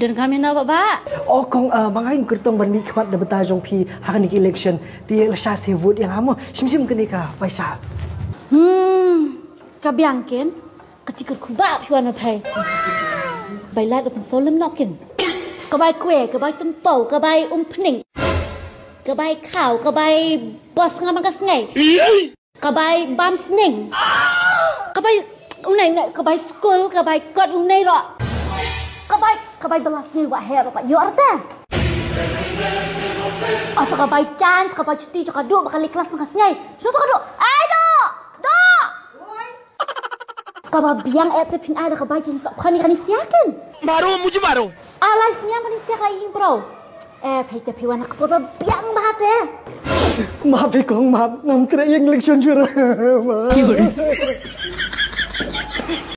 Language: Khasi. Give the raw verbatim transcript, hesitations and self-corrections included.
Don kam ïa na ba ba. O kong, eh, ma nga ïa kyrtong ban mih khmat da bynta jong phi ha kane ka election. Te lashai sa vote ïa nga mo. Shim shim kane ka paisa. Hmm, ka biang kin. Ka chi kyrkhu ba phi wan ma phai. Bai lad u pynsaw lem nok kin. Ka bai kwe, ka bai tympew, ka bai umphning. Ka bai khaw, ka bai bos nga man ka sngi. Ka bai bam sning. Ka bai unai unai, ka bai skul, ka bai kot unai ro. Ka bai, ka bai bela sning wa her ba yor ta. Asa ka bai chance, ka bai chuti, ka duk, ba ka lik kelas man ka sngi. Shu ka duk. Ai duk, duk. Ka ba biang eh te phin ai da ka bai chance, ka ni ka ni siakin. मारो मुझे मारो. Alai sniam ka ni siak la ing bro. Eh, phai te phai wan ka por ba biang ba te. Ma phi kong ma, ngam treh ïa election jur. Ma.